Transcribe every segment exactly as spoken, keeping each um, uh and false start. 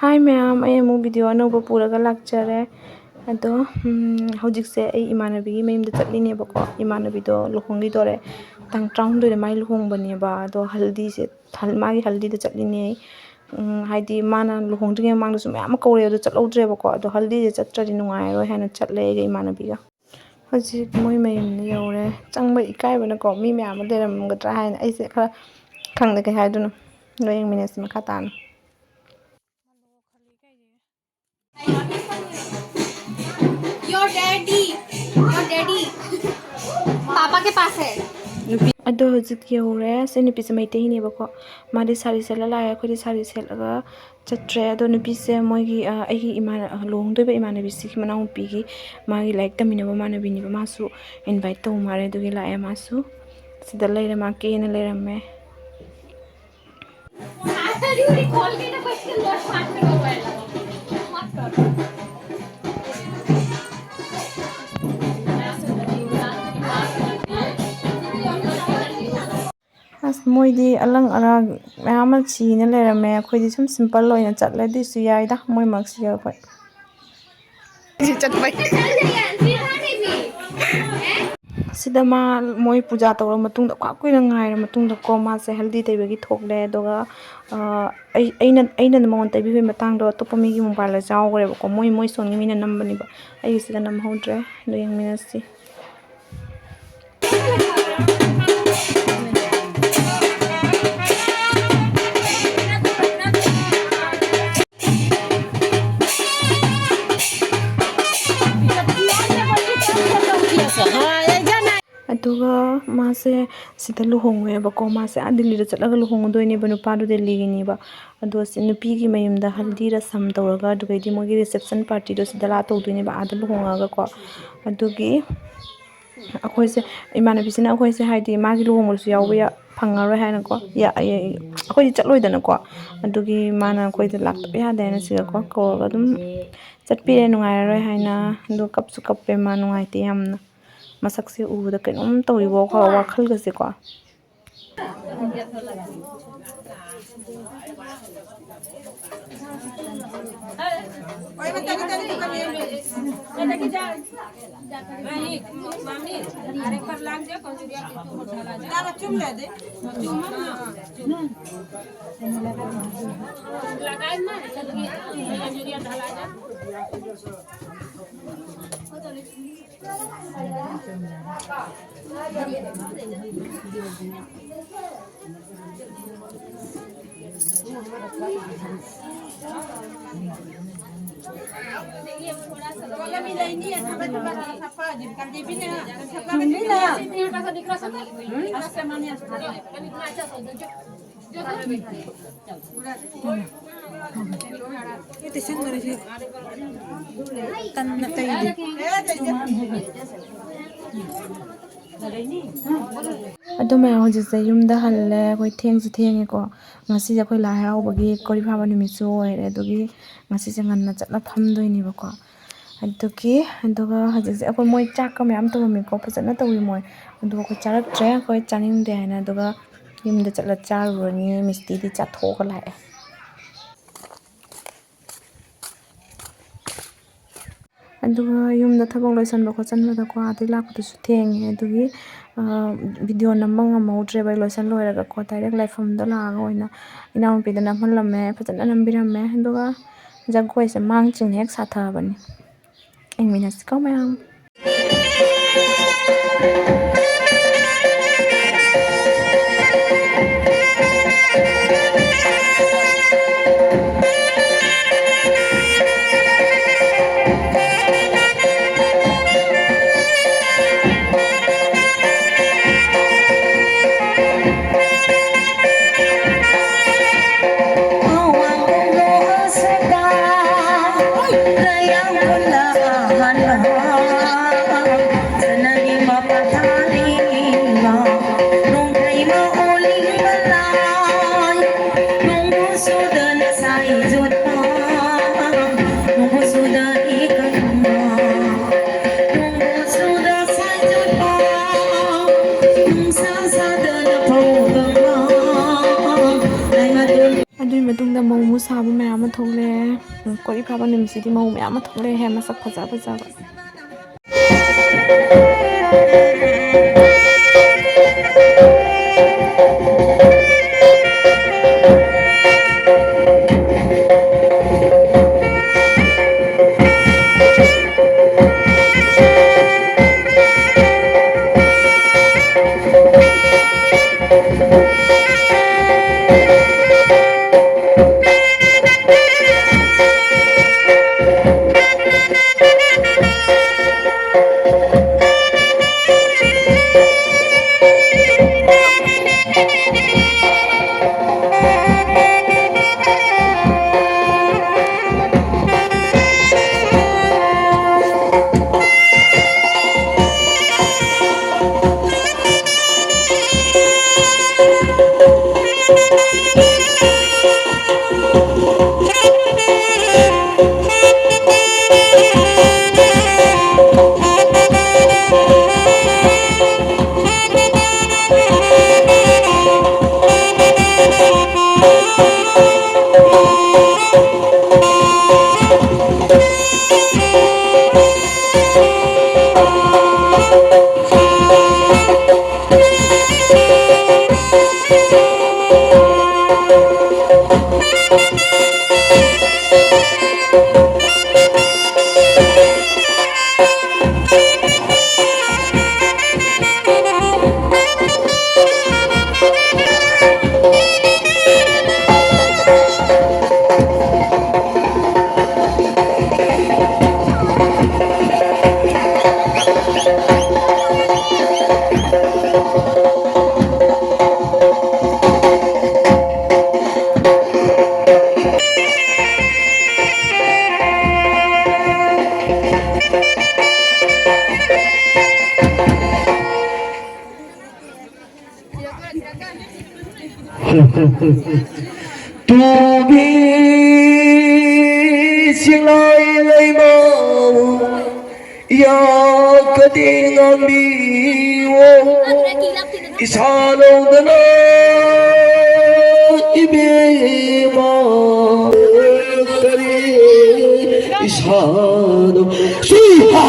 ꯍꯥꯏ ꯃꯌꯥꯝ, ꯑꯩ ꯑꯃꯨꯛ ꯚꯤꯗꯤꯑꯣ ꯑꯅꯧꯕ ꯄꯨꯔꯒ ꯂꯥꯛꯆꯔꯦ꯫ ꯑꯗꯣ, ꯎꯝ, ꯍꯧꯖꯤꯛꯁꯦ ꯑꯩ ꯏꯃꯥꯟꯅꯕꯤꯒꯤ ꯃꯌꯨꯝꯗ ꯆꯠꯂꯤꯅꯦꯕꯀꯣ꯫ ꯏꯃꯥꯟꯅꯕꯤꯗꯣ ꯂꯨꯍꯣꯡꯈꯤꯗꯣꯔꯦ꯫ ꯇꯥꯡ ꯇꯔꯥꯍꯨꯝꯗꯣꯏꯗ ꯃꯥꯏ ꯂꯨꯍꯣꯡꯕꯅꯦꯕ꯫ ꯑꯗꯣ ꯍꯜꯗꯤꯁꯦ, ꯍꯜ-, ꯃꯥꯒꯤ ꯍꯜꯗꯤꯗ ꯆꯠꯂꯤꯅꯦ ꯑꯩ꯫ ꯎꯝ, ꯍꯥꯏꯗꯤ ꯃꯥꯅ ꯂꯨꯍꯣꯡꯗ꯭ꯔꯤꯉꯩ ꯃꯃꯥꯡꯗꯁꯨ ꯃꯌꯥꯝ ꯑꯃ ꯀꯧꯔꯛꯑꯦ, ꯑꯗꯣ ꯆꯠꯍꯧꯗ꯭ꯔꯦꯕꯀꯣ꯫ ꯑꯗꯣ ꯍꯜꯗꯤꯁꯦ ꯆꯠꯇ꯭ꯔꯗꯤ ꯅꯨꯡꯉꯥꯏꯔꯔꯣꯏ ꯍꯥꯏꯅ ꯆꯠꯂꯦ ꯑꯩꯒ ꯏꯃꯥꯟꯅꯕꯤꯒ꯫ ꯍꯧꯖꯤꯛ ꯃꯣꯏ ꯃꯌꯨꯝꯗ ꯌꯧꯔꯦ꯫ ꯆꯪꯕ ꯏꯀꯥꯏꯕꯅꯀꯣ, ꯃꯤ ꯃꯌꯥꯝ ꯑꯃ ꯂꯩꯔꯝꯒꯗ꯭ꯔꯥ ꯍꯥꯏꯅ ꯑꯩꯁꯦ ꯈꯔ ꯈꯪꯗꯦ ꯀꯩ ꯍꯥꯏꯗꯣꯏꯅꯣ꯫ ꯅꯣꯏ ꯌꯦꯡꯃꯤꯟꯅꯁꯤ ꯃꯈꯥ ꯇꯥꯅ꯫ Your daddy, your daddy, पापा के पास है। ꯑꯗꯣ ꯍꯧꯖꯤꯛ ꯌꯧꯔꯦ꯫ ꯁꯤ ꯅꯨꯄꯤꯁꯦ ꯃꯩꯇꯩꯅꯦꯕꯀꯣ꯫ ꯃꯥꯗꯤ ꯁꯥꯔꯤ ꯁꯦꯠꯂ ꯂꯥꯛꯑꯦ, ꯑꯩꯈꯣꯏꯗꯤ ꯁꯥꯔꯤ ꯁꯦꯠꯂꯒ ꯆꯠꯇ꯭ꯔꯦ꯫ ꯑꯗꯣ ꯅꯨꯄꯤꯁꯦ ꯃꯣꯏꯒꯤ, ꯑ, ꯑꯩꯒꯤ ꯏꯃꯥꯟ-, ꯑ, ꯂꯨꯍꯣꯡꯗꯣꯏꯕ ꯏꯃꯥꯟꯅꯕꯤꯁꯤꯒꯤ ꯃꯅꯥꯎꯅꯨꯄꯤꯒꯤ ꯃꯥꯒꯤ ꯂꯥꯏꯔꯤꯛ ꯇꯝꯃꯤꯟꯅꯕ ꯏꯃꯥꯟꯅꯕꯤꯅꯦꯕ꯫ ꯃꯥꯁꯨ invite ꯇꯧ ꯃꯥꯜꯂꯦ, ꯑꯗꯨꯒꯤ ꯂꯥꯛꯑꯦ ꯃꯥꯁꯨ꯫ ꯁꯤꯗ ꯂꯩꯔꯦ, ꯃꯥ ꯀꯦꯅ ꯂꯩꯔꯝꯃꯦ꯫ ꯑꯁ, ꯃꯣꯏꯗꯤ ꯑꯂꯪ ꯑꯔꯥꯛ ꯃꯌꯥꯝ ꯑꯃ ꯁꯤꯅ ꯂꯩꯔꯝꯃꯦ꯫ ꯑꯩꯈꯣꯏꯗꯤ ꯁꯨꯝ simple ꯑꯣꯏꯅ ꯆꯠꯂꯦ, ꯑꯗꯨꯏꯁꯨ ꯌꯥꯏꯗ, ꯃꯣꯏ ꯃꯔꯛꯁꯤꯗ ꯑꯩꯈꯣꯏ꯫ ꯆꯠꯄꯩ꯫ ꯁꯤꯗ ꯃꯥ, ꯃꯣꯏ ꯄꯨꯖꯥ ꯇꯧꯔ ꯃꯇꯨꯡꯗ, ꯈ꯭ꯋꯥꯏ ꯀꯨꯏꯅ ꯉꯥꯏꯔ ꯃꯇꯨꯡꯗꯀꯣ, ꯃꯥꯁꯦ ꯍꯜꯗꯤ ꯇꯩꯕꯒꯤ ꯊꯣꯛꯂꯦ꯫ ꯑꯗꯨꯒ, ꯑ, ꯑꯩ, ꯑꯩꯅ, ꯑꯩꯅ ꯃꯉꯣꯟꯗ ꯇꯩꯕꯤꯕꯒꯤ ꯃꯇꯥꯡꯗꯣ ꯑꯇꯣꯞꯄ ꯃꯤꯒꯤ mobileꯗ ꯌꯥꯎꯈ꯭ꯔꯦꯕꯀꯣ꯫ ꯃꯣꯏ, ꯃꯣꯏ ꯁꯣꯝꯒꯤ ꯃꯤꯅ ꯅꯝꯕꯅꯦꯕ, ꯑꯩꯒꯤꯁꯤꯗ ꯅꯝꯍꯧꯗ꯭ꯔꯦ꯫ ꯑꯗꯨ ꯌꯦꯡꯃꯤꯟꯅꯁꯤ꯫ ꯑꯗꯨꯒ ꯃꯥꯁꯦ ꯁꯤꯗ ꯂꯨꯍꯣꯡꯉꯦꯕꯀꯣ꯫ ꯃꯥꯁꯦ ꯑꯥ ꯗꯤꯜꯂꯤꯗ ꯆꯠꯂꯒ ꯂꯨꯍꯣꯡꯉꯨꯗꯣꯏꯅꯦꯕ, ꯅꯨꯄꯥꯗꯨ ꯗꯤꯜꯂꯤꯒꯤꯅꯦꯕ꯫ ꯑꯗꯣ ꯁꯤ ꯅꯨꯄꯤꯒꯤ ꯃꯌꯨꯝꯗ ꯍꯜꯗꯤ ꯔꯁꯝ ꯇꯧꯔꯒ, ꯑꯗꯨꯒꯩꯗꯤ ꯃꯣꯏꯒꯤ reception partyꯗꯣ ꯁꯤꯗ ꯂꯥꯛꯑ ꯇꯧꯗꯣꯏꯅꯦꯕ, ꯑꯥꯗ ꯂꯨꯍꯣꯡꯉꯒꯀꯣ꯫ ꯑꯗꯨꯒꯤ ꯑꯩꯈꯣꯏꯁꯦ, ꯏꯃꯥꯟꯅꯕꯤꯁꯤꯅ ꯑꯩꯈꯣꯏꯁꯦ ꯍꯥꯏꯗꯤ ꯃꯥꯒꯤ ꯂꯨꯍꯣꯡꯕꯗꯁꯨ ꯌꯥꯎꯕ ꯌꯥ-, ꯐꯪꯉꯔꯣꯏ ꯍꯥꯏꯅꯀꯣ, ꯌꯥ-, ꯑꯩꯈꯣꯏꯗꯤ ꯆꯠꯂꯣꯏꯗꯅꯀꯣ꯫ ꯑꯗꯨꯒꯤ ꯃꯥꯅ ꯑꯩꯈꯣꯏꯗ ꯂꯥꯛꯇꯕ ꯌꯥꯗꯦ ꯍꯥꯏꯅ ꯁꯤꯗꯀꯣ ꯀꯧꯔꯒ ꯑꯗꯨꯝ ꯆꯠꯄꯤꯔꯦ, ꯅꯨꯡꯉꯥꯏꯔꯔꯣꯏ ꯍꯥꯏꯅ꯫ ꯑꯗꯨ ꯀꯞꯁꯨ ꯀꯞꯄꯦ ꯃꯥ, ꯅꯨꯡꯉꯥꯏꯇꯦ ꯌꯥꯝꯅ꯫ ꯃꯁꯛꯁꯦ ꯎꯕꯗ ꯀꯩꯅꯣꯝ ꯇꯧꯏꯕꯣ, ꯋꯥꯈꯜꯒꯁꯦꯀꯣ꯫ ꯑꯗꯨ ꯃꯌꯥꯝ ꯍꯧꯖꯤꯛꯁꯦ ꯌꯨꯝꯗ ꯍꯜꯂꯦ꯫ ꯑꯩꯈꯣꯏ ꯊꯦꯡꯁꯨ ꯊꯦꯡꯉꯦꯀꯣ꯫ ꯉꯁꯤꯁꯦ ꯑꯩꯈꯣꯏ ꯂꯥꯏ ꯍꯔꯥꯎꯕꯒꯤ ꯀꯣꯔꯤ ꯐꯥꯕ ꯅꯨꯃꯤꯠꯁꯨ ꯑꯣꯏꯔꯦ꯫ ꯑꯗꯨꯒꯤ ꯉꯁꯤꯁꯦ ꯉꯟꯅ ꯆꯠꯂ ꯐꯝꯗꯣꯏꯅꯦꯕꯀꯣ꯫ ꯑꯗꯨꯒꯤ, ꯑꯗꯨꯒ ꯍꯧꯖꯤꯛꯁꯦ ꯑꯩꯈꯣꯏ, ꯃꯣꯏ ꯆꯥꯛꯀ ꯃꯌꯥꯝ ꯇꯧꯔꯝꯃꯤꯀꯣ, ꯐꯖꯅ ꯇꯧꯋꯤ ꯃꯣꯏ꯫ ꯑꯗꯨꯒ ꯑꯩꯈꯣꯏ ꯆꯥꯔꯛꯇ꯭ꯔꯦ, ꯑꯩꯈꯣꯏ ꯆꯥꯅꯤꯡꯗꯦ ꯍꯥꯏꯅ꯫ ꯑꯗꯨꯒ ꯌꯨꯝꯗ ꯆꯠꯂ ꯆꯥꯔꯨꯔꯅꯤ꯫ ꯃꯤꯁꯇꯤꯗꯤ ꯆꯥꯊꯣꯛꯑꯒ ꯂꯥꯛꯑꯦ꯫ ꯑꯗꯨꯒ ꯌꯨꯝꯗ ꯊꯕꯛ ꯂꯣꯏꯁꯟꯕ ꯈꯣꯠꯆꯟꯕꯗꯀꯣ, ꯑꯗꯩ ꯂꯥꯛꯄꯗꯨꯁꯨ ꯊꯦꯡꯉꯦ꯫ ꯑꯗꯨꯒꯤ, ꯑ, video ꯅꯝꯕ ꯉꯝꯍꯧꯗ꯭ꯔꯦꯕ꯫ ꯑꯩ ꯂꯣꯏꯁꯟ ꯂꯣꯏꯔꯒꯀꯣ, direct ꯂꯥꯏꯐꯝꯗ ꯂꯥꯛꯑꯒ ꯑꯣꯏꯅ ꯏꯅꯥꯎꯅꯨꯄꯤꯗ ꯅꯝꯍꯜꯂꯝꯃꯦ, ꯐꯖꯅ ꯅꯝꯕꯤꯔꯝꯃꯦ꯫ ꯑꯗꯨꯒ ꯖꯒꯣꯏꯁꯦ ꯃꯥꯡ ꯆꯤꯡꯅ ꯍꯦꯛ ꯁꯥꯊꯕꯅꯤ꯫ ꯌꯦꯡꯃꯤꯟꯅꯁꯤꯀꯣ ꯃꯌꯥꯝ꯫ ꯁꯥꯕ ꯃꯌꯥꯝ ꯑꯃ ꯊꯣꯛꯂꯛꯑꯦ꯫ ꯎꯝ, ꯀꯣꯔꯤ ꯐꯥꯕ ꯅꯨꯃꯤꯠꯁꯤꯗꯤ ꯃꯧ ꯃꯌꯥꯝ ꯑꯃ ꯊꯣꯛꯂꯛꯑꯦ, ꯃꯁꯛ ꯐꯖ ꯐꯖꯕ꯫ ꯇꯨꯕꯤ ꯆꯤꯡꯂꯩ ꯂꯩꯃꯥ ꯏꯌꯥ ꯀꯗꯤ ꯉꯥꯡꯕꯤꯌꯣ ꯏꯁꯥ ꯂꯧꯗꯅ꯫ ꯏꯕꯦꯝꯃ, ꯀꯔꯤ ꯏꯁꯥꯅꯣ? ꯁꯨꯏꯍꯥ!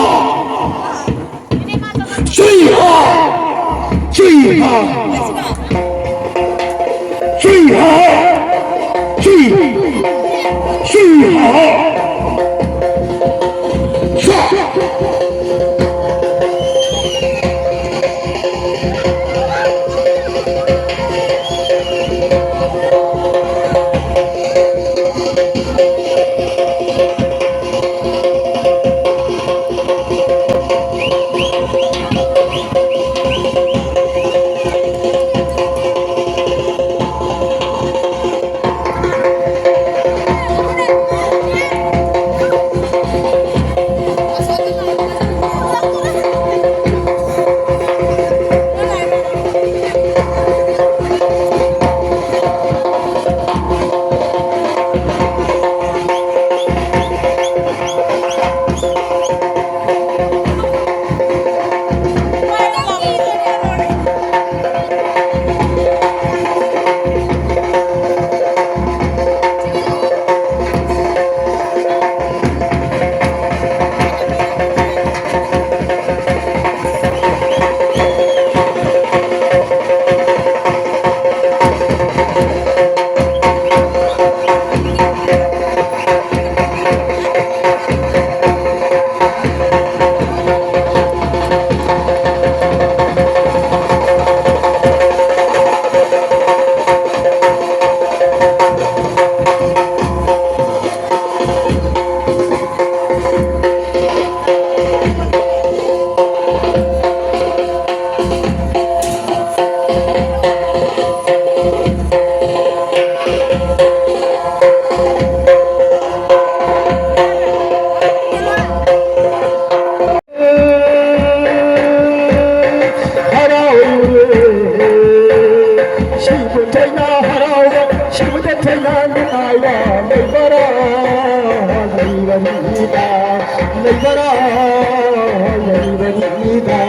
ꯁꯨꯏꯍꯥ! ꯁꯨꯏꯍꯥ! ꯁꯨꯏꯍꯥ! ꯁꯨꯏ! ꯁꯨꯏꯍꯥ! ꯁꯥ! ꯍꯔꯥꯎꯔꯦ꯫ ꯁꯤꯕꯨ ꯊꯣꯏꯅ ꯍꯔꯥꯎꯕ, ꯁꯤꯕꯨ ꯊꯣꯏꯅ ꯅꯨꯡꯉꯥꯏꯕ ꯂꯩꯕꯔꯥ? ꯂꯩꯕꯅꯤꯗ, ꯂꯩꯕꯔꯥ? ꯂꯩꯕꯅꯤꯗ꯫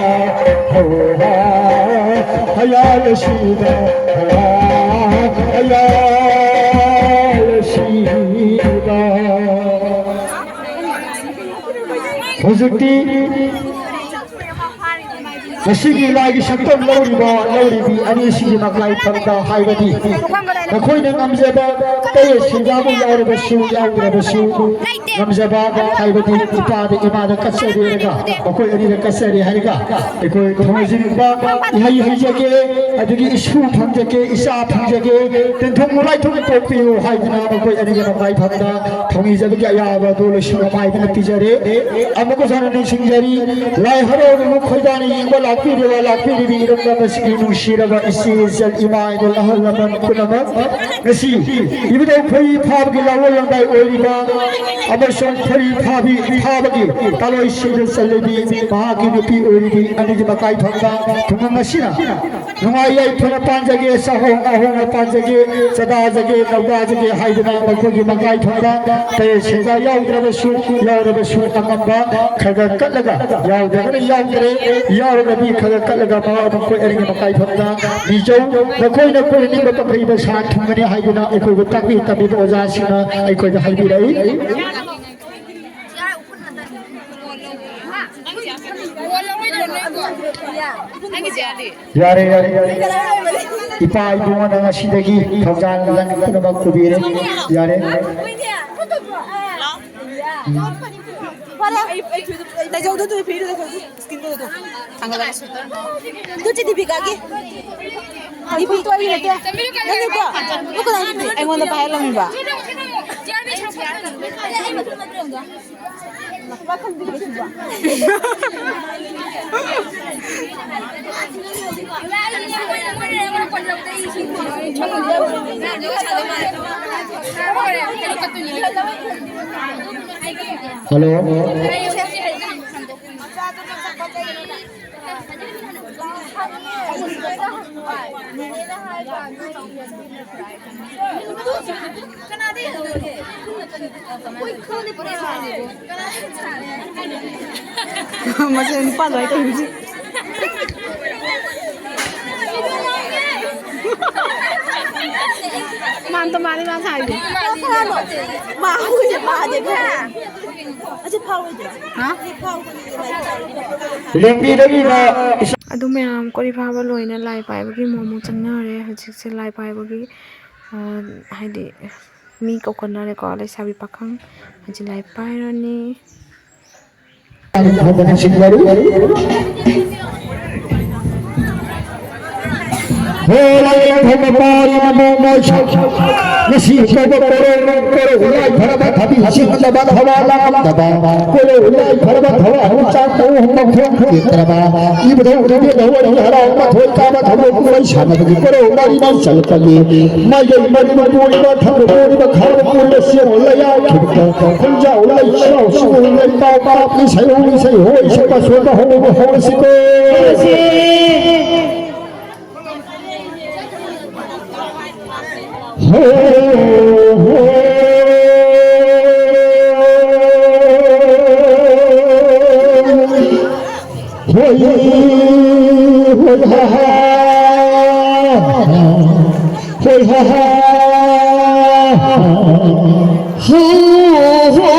ꯍꯣ ꯍꯥ, ꯍꯌꯥ ꯂꯁꯤꯗ, ꯍꯌꯥ, ꯍꯌꯥ ꯍꯧꯖꯤꯛꯇꯤ ꯉꯁꯤꯒꯤ ꯂꯥꯏꯒꯤ ꯁꯛꯇꯝ ꯂꯧꯔꯤꯕ ꯂꯧꯔꯤꯕꯤ ꯑꯅꯤꯁꯤꯒꯤ ꯃꯀꯥꯏ ꯐꯝꯗ ꯍꯥꯏꯕꯗꯤ ꯃꯈꯣꯏꯅ ꯉꯝꯖꯕ ꯇꯌꯦꯠ ꯁꯦꯟꯖꯥꯕꯨ ꯌꯥꯎꯔꯕꯁꯨ ꯌꯥꯎꯗ꯭ꯔꯕꯁꯨ ꯉꯝꯖꯕ ꯍꯥꯏꯕꯗꯤ ꯏꯄꯥꯗ ꯏꯃꯥꯗ ꯀꯠꯆꯔꯦ ꯍꯥꯏꯔꯒ ꯃꯈꯣꯏ ꯑꯅꯤꯗ ꯀꯠꯆꯔꯦ ꯍꯥꯏꯔꯒ ꯑꯩꯈꯣꯏ ꯊꯧꯃꯩꯖꯤꯡꯕ ꯏꯍꯩ ꯍꯩꯖꯒꯦ ꯑꯗꯒꯤ ꯏꯁꯨ ꯐꯪꯖꯒꯦ ꯏꯆꯥ ꯐꯪꯖꯒꯦ ꯇꯤꯟꯊꯨꯡ ꯂꯥꯏꯊꯨꯡ ꯄꯣꯛꯄꯤꯌꯨ ꯍꯥꯏꯗꯨꯅ ꯃꯈꯣꯏ ꯑꯅꯤꯒꯤ ꯃꯀꯥꯏ ꯐꯝꯗ ꯊꯧꯅꯤꯖꯕꯒꯤ ꯑꯌꯥꯕ ꯑꯗꯨ ꯂꯣꯏꯁꯪ ꯃꯥꯏꯗꯅ ꯄꯤꯖꯔꯦ꯫ ꯑꯃꯨꯛꯀꯁꯨ ꯍꯟꯅ ꯅꯤꯡꯁꯤꯡꯖꯔꯤ, ꯂꯥꯏ ꯍꯔꯥꯎꯕꯕꯨ ꯈꯣꯏꯗꯥꯅ ꯌꯦꯡꯕ ꯂꯥꯛꯄꯤꯔꯤꯕ ꯂꯥꯛꯄꯤꯔꯤꯕꯤ ꯏꯔꯝꯗꯝ ꯑꯁꯤꯒꯤ ꯅꯨꯡꯁꯤꯔꯕ ꯏꯆꯦ ꯏꯆꯜ ꯏꯃꯥ ꯏꯕꯦꯜ ꯑꯍꯜ ꯂꯃꯟ ꯄꯨꯝꯅꯃꯛ ꯉꯁꯤ ꯏꯕꯨꯙꯧ ꯈꯣꯏꯔꯤ ꯐꯥꯕꯒꯤ ꯂꯥꯋꯣꯜ ꯂꯝꯗꯥꯏ ꯑꯣꯏꯔꯤꯕ ꯑꯃꯁꯨꯡ ꯈꯣꯏꯔꯤ ꯐꯥꯕꯤ ꯐꯥꯕꯒꯤ ꯄꯥꯂꯣꯏꯁꯤꯡꯗ ꯆꯜꯂꯤꯕꯤ ꯃꯍꯥꯛꯀꯤ ꯅꯨꯄꯤ ꯑꯣꯏꯔꯤꯕꯤ ꯑꯅꯤꯒꯤ ꯃꯀꯥꯏ ꯐꯝꯗ ꯈꯨꯡꯒꯪ ꯑꯁꯤꯅ ꯅꯨꯡꯉꯥꯏ ꯌꯥꯏꯐꯅ ꯄꯥꯟꯖꯒꯦ, ꯆꯥꯍꯣꯡ ꯉꯥꯍꯣꯡꯅ ꯄꯥꯟꯖꯒꯦ, ꯆꯗꯥꯖꯒꯦ, ꯅꯧꯗꯥꯖꯒꯦ ꯍꯥꯏꯗꯨꯅ ꯃꯈꯣꯏꯒꯤ ꯃꯀꯥꯏ ꯐꯝꯗ ꯇꯌꯦꯠ ꯁꯦꯟꯖꯥ ꯌꯥꯎꯗ꯭ꯔꯕꯁꯨ, ꯌꯥꯎꯔꯕꯁꯨ ꯑꯉꯝꯕ ꯈꯔ ꯈꯔ ꯀꯠꯂꯒ, ꯌꯥꯎꯗ꯭ꯔꯒꯅ ꯌꯥꯎꯗ꯭ꯔꯦ, ꯌꯥꯎꯔꯒꯗꯤ ꯈꯔ ꯈꯔ ꯀꯠꯂꯒ ꯃꯍꯥꯛ ꯃꯈꯣꯏ ꯑꯅꯤꯒꯤ ꯃꯀꯥꯏ ꯐꯝꯗ ꯅꯤꯖꯧ꯫ ꯅꯈꯣꯏꯅ ꯀꯣꯏꯅꯤꯡꯕ ꯃꯈꯩꯗ ꯁꯥ ꯊꯨꯡꯒꯅꯤ ꯍꯥꯏꯗꯨꯅ ꯑꯩꯈꯣꯏꯕꯨ ꯇꯥꯛꯄꯤ ꯇꯝꯕꯤꯕ ꯑꯣꯖꯥꯁꯤꯡꯅ ꯑꯩꯈꯣꯏꯗ ꯍꯥꯏꯕꯤꯔꯛꯏ꯫ ꯌꯥꯔꯦ, ꯌꯥꯔꯦ, ꯌꯥꯔꯦ꯫ ꯏꯄꯥ ꯏꯕꯨꯡꯉꯣꯅ ꯉꯁꯤꯗꯒꯤ ꯊꯧꯖꯥꯜ ꯂꯟ ꯄꯨꯝꯅꯃꯛ ꯄꯨꯕꯤꯔꯦ꯫ ꯌꯥꯔꯦ꯫ ꯎꯝ꯫ ꯇꯨ ꯆꯦ ꯗꯤꯄꯤꯀꯥꯒꯤ꯫ ꯗꯤꯄꯤ ꯇꯣ ꯑꯩꯒꯤ ꯅꯠꯇꯦ꯫ ꯅꯪꯒꯤꯀꯣ? ꯅꯪ ꯀꯅꯥꯒꯤ ꯗꯤꯄꯤ? ꯑꯩꯉꯣꯟꯗ ꯄꯥꯏꯍꯜꯂꯝꯃꯤꯕ꯫ ꯍꯜꯂꯣ꯫ ꯃꯁꯤ ꯅꯨꯄꯥ ꯑꯗꯨꯃꯥꯏꯅ ꯇꯧꯔꯤꯁꯤ꯫ ꯃꯥꯟ ꯇꯣ ꯃꯥꯜꯂꯤ ꯃꯥ ꯁꯥꯏꯗꯣ꯫ ꯃꯥ ꯍꯧꯖꯤꯛ ꯃꯥꯗꯤ ꯈꯔ ꯑꯁꯤ ꯐꯥꯎꯔꯣꯏꯗ꯭ꯔꯣ? ꯍꯥ? ꯑꯗꯨ ꯃꯌꯥꯝ ꯀꯣꯔꯤ ꯐꯥꯕ ꯂꯣꯏꯅ ꯂꯥꯏ ꯄꯥꯏꯕꯒꯤ ꯃꯣꯃꯣ ꯆꯪꯅꯔꯦ꯫ ꯍꯧꯖꯤꯛꯁꯦ ꯂꯥꯏ ꯄꯥꯏꯕꯒꯤ, ꯑ, ꯍꯥꯏꯗꯤ ꯃꯤ ꯀꯧꯈꯠꯅꯔꯦꯀꯣ, ꯂꯩꯁꯥꯕꯤ ꯄꯥꯈꯪ꯫ ꯍꯧꯖꯤꯛ ꯂꯥꯏ ꯄꯥꯏꯔꯅꯤ꯫ ꯉꯁꯤ ꯀꯧꯕ ꯀꯣꯔꯧ, ꯀꯣꯔꯧ ꯂꯥꯏ ꯐꯔꯕ ꯊꯕꯤ ꯆꯤꯡꯗꯕ ꯊꯋꯥ ꯂꯥꯛꯂꯝꯗꯕ, ꯀꯣꯔꯧ ꯂꯥꯏ ꯐꯔꯕ ꯊꯋꯥ ꯍꯧꯆꯥꯛ ꯃꯑꯣꯡ ꯃꯈꯣꯡ ꯇꯦꯛꯇ꯭ꯔꯕ, ꯏꯕꯨꯙꯧ ꯏꯕꯦꯟ ꯍꯣꯏ ꯍꯔꯥꯎ ꯃꯊꯣꯏ ꯀꯥꯕ ꯊꯧꯔꯣ ꯀꯨꯝꯍꯩ ꯁꯥꯟꯅꯕꯒꯤ ꯀꯣꯔꯧ ꯃꯔꯤ ꯃꯔꯤ ꯆꯠꯂꯛꯄꯒꯤ ꯃꯥꯏꯀꯩ ꯃꯔꯤ ꯃꯔꯤ ꯄꯨꯔꯤꯕ ꯊꯛꯄ ꯄꯨꯔꯤꯕ ꯈꯥꯕ ꯄꯨꯔꯤꯕ ꯁꯦꯡ ꯂꯩꯌꯥ ꯈꯤꯕꯇ ꯈꯣꯟꯖꯥꯎ ꯂꯩ ꯁꯥꯎ ꯁꯤꯡ ꯂꯩ ꯄꯥꯎ ꯄꯥꯛ ꯏꯁꯩ ꯍꯧ ꯏꯁꯩ ꯍꯣꯏ ꯁꯛꯄ ꯁꯣꯟꯕ ꯍꯧꯕ ꯍꯧꯔꯁꯤꯀꯣ꯫ ꯍꯣ ꯍꯣ꯫ ꯍꯣꯏ ꯍꯣꯏ ꯍꯥ ꯍꯥ꯫ ꯍꯣꯏ ꯍꯥ ꯍꯥ꯫ ꯍꯣ ꯍꯣ꯫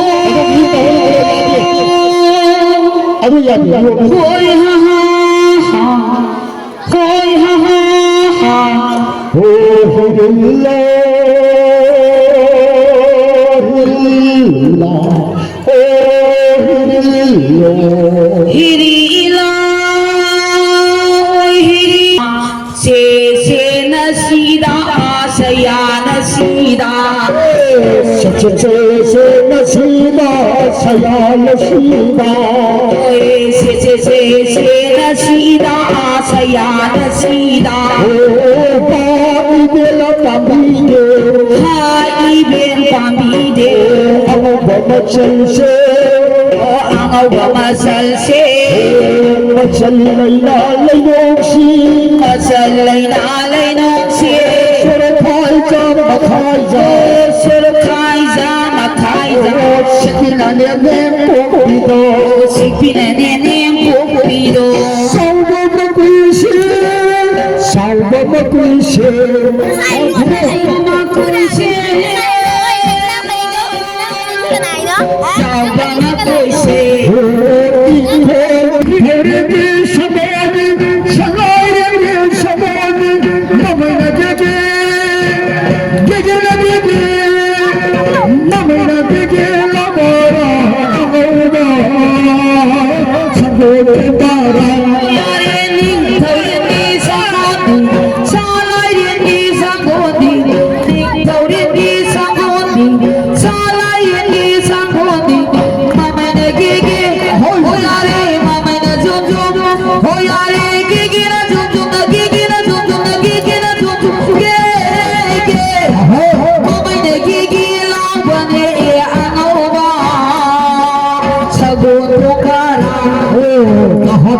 ꯑꯗꯨ ꯌꯥꯗꯦ꯫ ꯍꯣꯏ ꯍꯥ ꯍꯥ꯫ ꯍꯣꯏ ꯍꯥ ꯍꯥ ꯍꯥ꯫ ꯍꯣ ꯍꯣ ꯍꯤꯔꯤꯜꯂꯥ ꯍꯤꯔꯤꯜꯂꯥ꯫ ꯍꯣ ꯍꯤꯔꯤꯜꯂꯣ ꯍꯤꯔꯤꯜꯂꯥ꯫ ꯍꯣꯏ ꯍꯤꯔꯤ꯫ ꯁꯦ ꯁꯦ ꯅꯁꯤꯗ ꯑꯥ ꯁꯌꯥ ꯅꯁꯤꯗ꯫ ꯁꯦ ꯁꯦ ꯁꯦ ꯁꯦ ꯅꯁꯤꯗ ꯁꯌꯥꯅ ꯁꯤꯗ꯫ ꯑꯣꯏ ꯁꯦ ꯁꯦ ꯁꯦ ꯁꯦꯅ ꯁꯤꯗ ꯁꯌꯥꯅ ꯁꯤꯗ꯫ ꯑꯣ ꯄꯥ ꯏꯕꯦꯜ ꯄꯥꯝꯕꯤꯗꯦ꯫ ꯍꯥ ꯏꯕꯦꯜ ꯄꯥꯝꯕꯤꯗꯦ꯫ ꯑꯉꯧꯕ ꯃꯆꯜꯁꯦ꯫ ꯑꯉꯧꯕ ꯃꯆꯜꯁꯦ꯫ ꯃꯆꯜ ꯂꯩꯅ ꯂꯩꯅꯣꯡꯁꯤ꯫ ꯃꯆꯜ ꯂꯩꯅ ꯂꯩꯅꯣꯡꯁꯤ꯫ ꯁꯣꯔꯣꯛ ꯈꯥꯏꯖ ꯃꯈꯥꯏꯖ꯫ ꯁꯣꯔꯣꯛ ꯈꯥꯏꯖ ꯃꯈꯥꯏꯖ꯫ ꯁꯤꯠꯄꯤꯅꯅꯦ ꯅꯦꯝ ꯄꯣꯛꯄꯤꯗꯣ꯫ ꯁꯤꯠꯄꯤꯅꯅꯦ ꯅꯦꯝ ꯄꯣꯛꯄꯤꯗꯣ꯫ ꯁꯥꯎꯕ ꯃꯀꯨꯏꯁꯦ꯫ ꯁꯥꯎꯕ ꯃꯀꯨꯏꯁꯦ꯫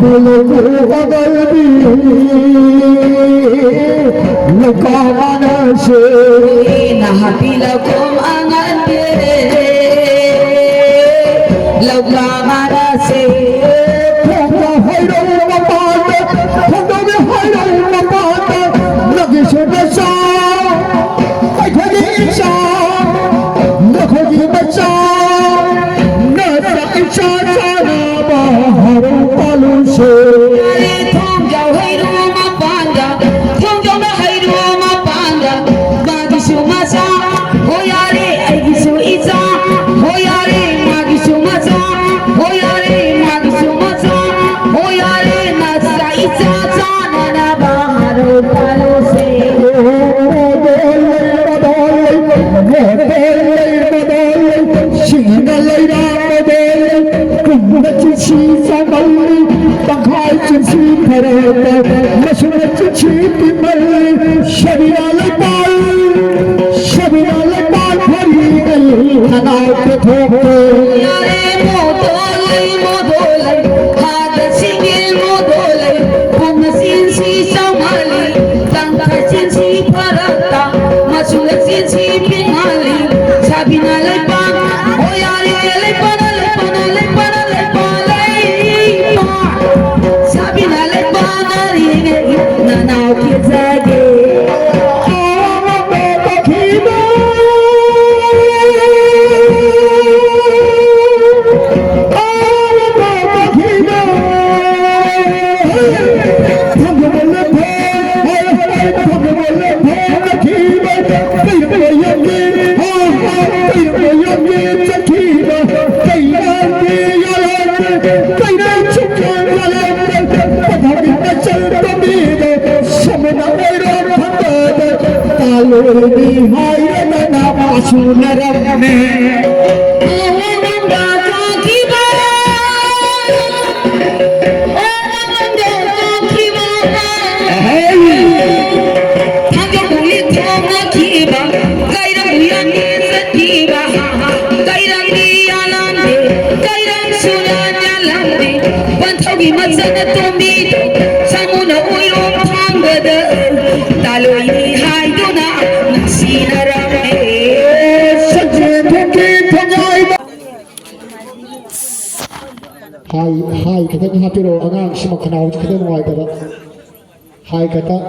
ꯂꯧꯀꯣꯝ ꯑꯉꯟꯕꯤ, ꯂꯧꯀꯥ ꯃꯥꯅꯁꯦ꯫ ꯅꯍꯥꯛꯀꯤ ꯂꯧꯀꯣꯝ ꯑꯉꯟꯕꯤ, ꯂꯧꯀꯥ ꯃꯥꯅꯁꯦ꯫ ꯈꯣꯡꯅ ꯍꯩꯔꯧ ꯃꯄꯥꯟꯗ, ꯈꯣꯡꯗꯧꯅ ꯍꯩꯔꯧ ꯃꯄꯥꯟꯗ, ꯅꯪꯒꯤꯁꯨ ꯅꯆꯥ, ꯑꯩꯈꯣꯏꯒꯤ ꯏꯆꯥ, ꯅꯈꯣꯏꯒꯤ ꯃꯆꯥ, ꯅꯆꯥ ꯏꯆꯥ ꯆꯥꯅꯕ ꯍꯔꯧ ꯄꯥꯜꯂꯨꯁꯦ꯫ ꯌꯥꯔꯦ, ꯊꯣꯡꯖꯥꯎ ꯍꯩꯔꯨ ꯃꯄꯥꯟꯗ, ꯊꯣꯡꯖꯥꯎꯅ ꯍꯩꯔꯨ ꯃꯄꯥꯟꯗ, ꯃꯥꯒꯤꯁꯨ ꯃꯆꯥ, ꯍꯣ ꯌꯥꯔꯦ, ꯑꯩꯒꯤꯁꯨ ꯏꯆꯥ, ꯍꯣ ꯌꯥꯔꯦ, ꯃꯥꯒꯤꯁꯨ ꯃꯆꯥ, ꯍꯣ ꯌꯥꯔꯦ, ꯃꯥꯒꯤꯁꯨ ꯃꯆꯥ, ꯍꯣ ꯌꯥꯔꯦ, ꯅꯆꯥ ꯏꯆꯥ ꯆꯥꯅꯅꯕ ꯍꯔꯧ ꯄꯥꯜꯂꯨꯁꯦ꯫ ꯃꯣꯗꯦꯜ ꯂꯩ, ꯃꯣꯗꯦꯜ ꯂꯩ, ꯃꯣꯗꯦꯜ ꯂꯩ, ꯃꯣꯗꯦꯜ ꯂꯩ, ꯁꯤꯡꯅ ꯂꯩꯔꯥꯡ ꯃꯣꯗꯦꯜ ꯂꯩ, ꯀꯨꯝꯅ ꯆꯤꯟꯁꯤ ꯆꯥꯃꯜꯂꯤ, ꯇꯪꯈꯥꯏ ꯆꯤꯟꯁꯤ ꯐꯔꯦ, ꯃꯁꯨꯅ ꯆꯤꯟꯁꯤ ꯄꯤꯃꯜꯂꯤ, ꯁꯕꯤꯅꯥ ꯂꯩꯄꯥꯛ, ꯁꯕꯤꯅꯥ ꯂꯩꯄꯥꯛ ꯐꯔꯤꯉꯩ ꯅꯅꯥꯎ ꯄꯦꯊꯣꯛꯈ꯭ꯔꯦ꯫ ꯌꯥꯔꯦ, ꯃꯣꯗꯣ ꯂꯩ, ꯃꯣꯗꯣ ꯂꯩ, ꯍꯥꯗ ꯁꯤꯡꯒꯦ ꯃꯣꯗꯣ ꯂꯩ, ꯄꯨꯡ ꯃꯆꯤꯟꯁꯤ ꯆꯥꯎꯃꯜꯂꯤ, ꯇꯪꯈꯥꯏ ꯆꯤꯟꯁꯤ ꯐꯔꯛꯇ, ꯃꯆꯨ ꯂꯩꯆꯤꯟꯁꯤ ꯄꯤꯛꯃꯜꯂꯤ, ꯁꯥꯕꯤꯅ ꯂꯩꯄꯥꯛ, ꯍꯣ ꯌꯥꯔꯦ, ꯂꯩꯄꯥꯛꯅ, ꯂꯩꯄꯥꯛꯅ, ꯂꯩꯄꯥꯛꯅ, ꯂꯩꯄꯥꯛ, ꯂꯩꯄꯥꯛ, ꯁꯥꯕꯤꯅ ꯂꯩꯄꯥꯛ ꯅꯥꯔꯤꯉꯩ ꯅꯅꯥꯎ ꯀꯦꯖꯒꯦ꯫ ꯂꯣꯏꯔꯕꯤ ꯍꯥꯏꯔꯗꯅ ꯃꯥꯁꯨꯅꯔꯝꯃꯦ꯫ ꯑꯍꯩ! ꯊꯥꯡꯖꯧ ꯂꯤꯊꯣꯛꯅꯈꯤꯕ, ꯀꯩꯔꯝ ꯎꯌꯥꯟꯒꯤ ꯆꯠꯈꯤꯕ, ꯀꯩꯔꯝꯗꯤ ꯌꯥꯜꯂꯝꯗꯦ, ꯀꯩꯔꯝꯁꯨ ꯌꯥꯜꯂꯝꯗꯦ꯫ ꯄꯟꯊꯧꯒꯤ ꯃꯆꯟꯅ ꯇꯣꯝꯕꯤꯗꯣ ꯁꯥꯃꯨꯅ ꯎꯏꯔꯣꯝ ꯊꯥꯡꯕꯗ ꯇꯥꯂꯣꯏꯅꯤ ꯍꯥꯏꯗꯨꯅ ꯅꯨꯡꯁꯤꯅꯔꯝꯃꯦ꯫ ꯁꯟꯖꯦꯟ ꯊꯣꯡꯒꯤ ꯐꯝꯉꯥꯏꯕ꯫ ꯍꯥꯏ, ꯍꯥꯏ ꯈꯤꯇꯪ ꯍꯥꯞꯄꯤꯔꯛꯑꯣ, ꯑꯉꯥꯡꯁꯤ ꯃꯈꯅꯥꯎꯁꯤ ꯈꯤꯇꯪ ꯅꯨꯡꯉꯥꯏꯇꯕ꯫ ꯍꯥꯏ ꯈꯤꯇꯪ꯫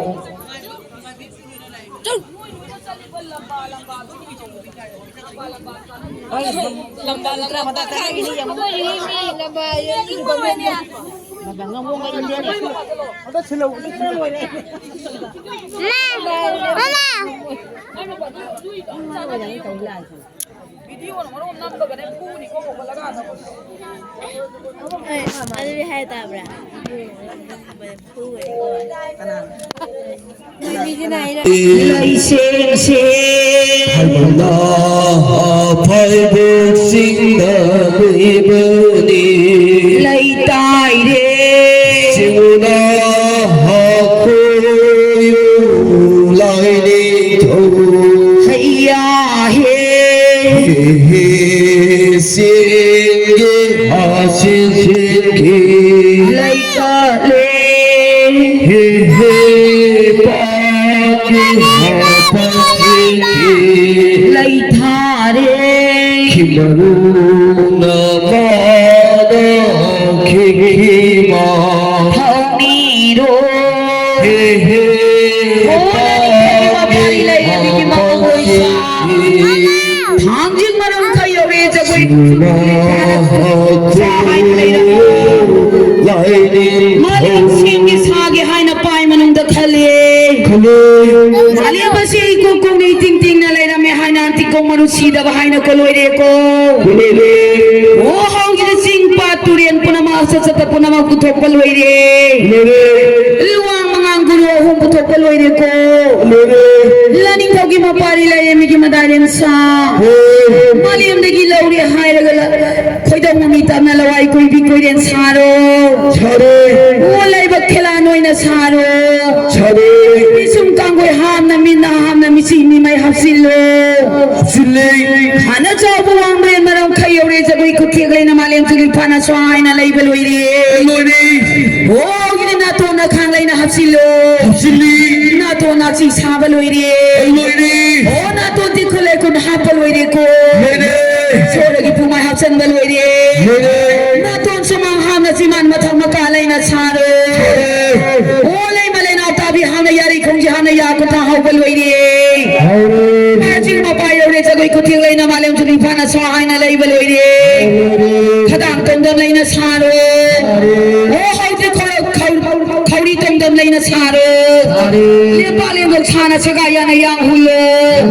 ꯑꯗꯨꯗꯤ ꯍꯥꯏ ꯇꯥꯕ꯭ꯔꯥ? ꯂꯩꯁꯦꯡꯁꯦ ꯍꯥꯏꯕꯅ ꯐꯥꯏꯕꯣꯛꯁꯤꯡꯗ ꯂꯩꯕꯅꯤ꯫ ꯂꯩꯇꯥꯏꯔꯦ ꯁꯤꯡꯅ ꯍꯥꯈꯣꯏ ꯂꯥꯏꯅꯤꯡꯊꯧ ꯍꯩꯌꯥ ꯍꯦ꯫ ꯍꯦ ꯍꯦ ꯁꯤꯡꯒꯤ ꯍꯥꯁꯤꯡꯒꯤ ꯂꯩ ꯆꯠꯂꯦ꯫ ꯍꯦ ꯍꯦ ꯄꯥꯀꯤ ꯍꯥꯄꯥꯀꯤ ꯂꯩꯊꯥꯔꯦ꯫ ꯈꯤꯃꯔꯨꯅ ꯃꯥꯅ ꯈꯤꯈꯤꯃ ꯊꯧꯅꯤꯔꯣ꯫ ꯍꯦ ꯍꯦ ꯄꯥꯀꯤ ꯍꯥꯄꯥꯀꯤ ꯊꯥꯡꯖꯤꯡ ꯃꯔꯨꯝ ꯈꯔ ꯌꯧꯔꯛꯑꯦ, ꯖꯒꯣꯏ ꯁꯥ ꯍꯥꯏꯅ ꯂꯩꯔꯝꯃꯤ꯫ ꯃꯥꯂꯦꯝ ꯁꯤꯡꯒꯤ ꯁꯥꯒꯦ ꯍꯥꯏꯅ ꯄꯥꯏ ꯃꯅꯨꯡꯗ ꯈꯜꯂꯦ꯫ ꯃꯥꯂꯦꯝ ꯑꯁꯤ ꯏꯀꯨꯡ ꯀꯨꯡꯅ ꯏꯇꯤꯡ ꯇꯤꯡꯅ ꯂꯩꯔꯝꯃꯦ ꯍꯥꯏꯅ ꯇꯤꯡꯀꯣꯡ ꯃꯔꯨ ꯁꯤꯗꯕ ꯍꯥꯏꯅ ꯀꯣꯜꯂꯣꯏꯔꯦꯀꯣ꯫ ꯑꯣ ꯍꯥꯎꯁꯤꯗ ꯆꯤꯡ ꯄꯥꯠ ꯇꯨꯔꯦꯟ ꯄꯨꯝꯅꯃꯛ ꯆꯠ ꯆꯠꯄ ꯄꯨꯝꯅꯃꯛ ꯄꯨꯊꯣꯛꯄ ꯂꯣꯏꯔꯦ꯫ ꯂꯨꯋꯥꯡ ꯃꯉꯥꯡ ꯒꯨꯔꯨ ꯑꯍꯨꯝ ꯄꯨꯊꯣꯛꯄ ꯂꯣꯏꯔꯦꯀꯣ꯫ ꯂꯥꯏꯅꯤꯡꯊꯧꯒꯤ ꯃꯄꯥꯔꯤ ꯂꯥꯏꯔꯦꯝꯕꯤꯒꯤ ꯃꯗꯥꯏꯔꯦꯝ ꯁꯥ꯫ ꯃꯥꯂꯦꯝꯗꯒꯤ ꯂꯧꯔꯦ ꯍꯥꯏꯔꯒ ꯈꯣꯏꯗꯧ ꯃꯃꯤ ꯇꯞꯅ ꯂꯋꯥꯏ ꯀꯣꯏꯕꯤ ꯀꯣꯏꯔꯦꯟ ꯁꯥꯔꯣ꯫ ꯁꯥꯔꯣ꯫ ꯑꯣ ꯂꯩꯕꯛ ꯊꯦꯂꯥꯟ ꯑꯣꯏꯅ ꯁꯥꯔꯣ꯫ ꯁꯥꯔꯦ꯫ ꯄꯤꯁꯨꯝ ꯀꯥꯡꯒꯣꯏ ꯍꯥꯞꯅ ꯃꯤꯠ ꯅꯥ ꯍꯥꯞꯅ ꯃꯤꯆꯤ ꯃꯤꯃꯩ ꯍꯥꯞꯆꯤꯜꯂꯣ꯫ ꯍꯥꯞꯆꯤꯜꯂꯦ꯫ ꯍꯥꯟꯅ ꯆꯥꯎꯕ ꯋꯥꯡꯕ ꯌꯦꯟ ꯃꯔꯝ ꯈꯩ ꯌꯧꯔꯦ ꯖꯒꯣꯏ ꯈꯨꯊꯦꯛ ꯂꯩꯅ ꯃꯥꯂꯦꯝ ꯇꯨꯂꯤ ꯐꯥꯅ ꯁ꯭ꯋꯥꯏꯅ ꯂꯩꯕ ꯂꯣꯏꯔꯦ꯫ ꯂꯣꯏꯔꯦ꯫ ꯑꯣ ꯒꯤꯗꯤ ꯅꯥꯇꯣꯟ ꯅꯈꯥꯡ ꯂꯩꯅ ꯍꯥꯞꯆꯤꯜꯂꯣ꯫ ꯍꯥꯞꯆꯤꯜꯂꯤ꯫ ꯅꯥꯇꯣꯟ ꯅꯥꯆꯤ ꯁꯥꯕ ꯂꯣꯏꯔꯦ꯫ ꯂꯣꯏꯔꯦ꯫ ꯑꯣ ꯅꯥꯇꯣꯟ ꯇꯤꯈꯨ ꯂꯩꯈꯨꯟ ꯍꯥꯞꯄ ꯂꯣꯏꯔꯦꯀꯣ꯫ ꯂꯣꯏꯔꯦ꯫ ꯁꯣꯔꯒꯤ ꯄꯨꯃꯥꯏ ꯍꯥꯞꯆꯟꯕ ꯂꯣꯏꯔꯦ꯫ ꯂꯣꯏꯔꯦ꯫ ꯅꯥꯇꯣꯟ ꯁꯨꯃꯥꯡ ꯍꯥꯞꯅ ꯆꯤꯃꯥꯟ ꯃꯊꯛ ꯃꯀꯥ ꯂꯩꯅ ꯁꯥꯔꯣ꯫ ꯁꯥꯔꯦ꯫ ꯑꯣ ꯂꯩꯃ ꯂꯩꯅꯥꯎ ꯇꯥꯕꯤ ꯍꯥꯞꯅ ꯌꯥꯔꯤ ꯈꯣꯡꯖꯤ ꯍꯥꯞꯅ ꯌꯥ ꯀꯨꯟꯊꯥ ꯍꯧꯕ ꯂꯣꯏꯔꯦ꯫ ꯍꯧꯔꯦ꯫ ꯃꯥꯔꯖꯤꯡ ꯃꯄꯥ ꯌꯧꯔꯦ ꯖꯒꯣꯏ ꯈꯨꯊꯦꯛ ꯂꯩꯅ ꯃꯥꯂꯦꯝ ꯇꯨꯂꯤ ꯐꯥꯅ ꯁ꯭ꯋꯥ ꯍꯥꯏꯅ ꯂꯩꯕ ꯂꯣꯏꯔꯦ꯫ ꯂꯣꯏꯔꯦ꯫ ꯈꯗꯥꯡ ꯇꯣꯡꯗꯝ ꯂꯩꯅ ꯁꯥꯔꯣ꯫ ꯁꯥꯔꯦ꯫ ꯑꯣ ꯍꯧꯖꯤꯛ ꯈꯧꯔ-, ꯈꯧ-, ꯈꯧꯔꯤ ꯇꯣꯡꯗꯝ ꯂꯩꯅ ꯁꯥꯔꯣ꯫ ꯁꯥꯔꯦ꯫ ꯂꯦꯝꯕꯥ ꯂꯦꯝꯕꯣꯛ ꯁꯥꯅ ꯁꯒꯥ ꯌꯥꯅ ꯌꯥꯡ ꯍꯨꯜꯂꯣ꯫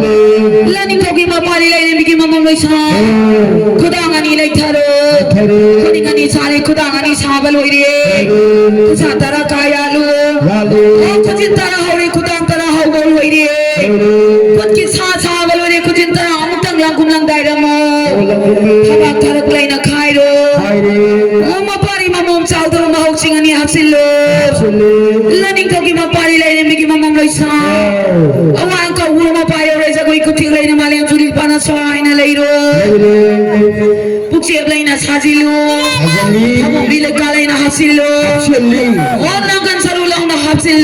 ꯍꯨꯜꯂꯣ꯫ ꯂꯥꯅꯤꯡꯊꯧꯒꯤ ꯃꯄꯥꯔꯤ ꯂꯥꯏꯔꯦꯝꯕꯤꯒꯤ ꯃꯃꯝ ꯂꯣꯏꯁꯥ꯫ ꯍꯨꯜꯂꯣ꯫ ꯈꯨꯗꯥꯡ ꯑꯅꯤ ꯂꯩꯊꯔꯣ꯫ ꯂꯩꯊꯔꯣ꯫ ꯈꯨꯅꯤꯡ ꯑꯅꯤ ꯁꯥꯔꯦ, ꯈꯨꯗꯥꯡ ꯑꯅꯤ ꯁꯥꯕ ꯂꯣꯏꯔꯦ꯫ ꯍꯨꯜꯂꯣ꯫ ꯈꯨꯠꯁꯥ ꯇꯔꯥ ꯀꯥ ꯌꯥꯜꯂꯨ꯫ ꯌꯥꯜꯂꯨ꯫ ꯑꯣ ꯈꯨꯖꯤꯟ ꯇꯔꯥ ꯍꯧꯔꯦ, ꯈꯨꯗꯥꯡ ꯇꯔꯥ ꯍꯧꯕ ꯂꯣꯏꯔꯦ꯫ ꯍꯨꯜꯂꯣ꯫ ꯈꯨꯠꯀꯤ ꯁꯥ ꯁꯥꯕ ꯂꯣꯏꯔꯦ, ꯈꯨꯖꯤꯟ ꯇꯔꯥ ꯑꯃꯨꯛꯇꯪ ꯂꯥꯡꯒꯨꯝ ꯂꯥꯡꯗꯥꯏꯔꯝꯃꯣ꯫ ꯍꯨꯜꯂꯣ꯫ ꯊꯕꯥꯛ ꯊꯔꯛ ꯂꯩꯅ ꯈꯥꯏꯔꯣ꯫ ꯈꯥꯏꯔꯦ꯫ ꯑꯣ ꯃꯄꯥꯔꯤ ꯃꯃꯣꯝ ꯆꯥꯎꯗꯕ ꯃꯍꯧꯁꯤꯡ ꯑꯅꯤ ꯍꯥꯞꯆꯤꯜꯂꯣ꯫ ꯍꯥꯞꯆꯤꯜꯂꯦ꯫ ꯂꯥꯅꯤꯡꯊꯧꯒꯤ ꯃꯄꯥꯔꯤ ꯂꯥꯏꯔꯦꯝꯕꯤꯒꯤ ꯃꯃꯝ ꯂꯣꯏꯁꯥ꯫ ꯑꯥꯎ꯫ ꯑꯋꯥꯡ ꯀꯧꯕ꯭ꯔꯨ ꯃꯄꯥ ꯌꯧꯔꯦ ꯖꯒꯣꯏ ꯈꯨꯊꯦꯛ ꯂꯩꯅ ꯃꯥꯂꯦꯝ ꯇꯨꯂꯤ ꯐꯥꯅ ꯁ꯭ꯋꯥꯏꯅ ꯂꯩꯔꯣ꯫ ꯂꯩꯔꯦ꯫ ꯄꯨꯛꯆꯦꯞ ꯂꯩꯅ ꯁꯥꯖꯤꯜꯂꯨ꯫ ꯁꯥꯖꯤꯜꯂꯤ꯫ ꯐꯃꯨꯡꯗꯤ ꯂꯩꯀꯥ ꯂꯩꯅ ꯍꯥꯞꯆꯤꯜꯂꯨ꯫ ꯍꯥꯞꯆꯤꯜꯂꯤ꯫ ꯑꯣ ꯅꯪꯒꯟ ꯁꯔꯨ ꯂꯧꯅ ꯍꯥꯞꯆꯤꯜꯂꯨ꯫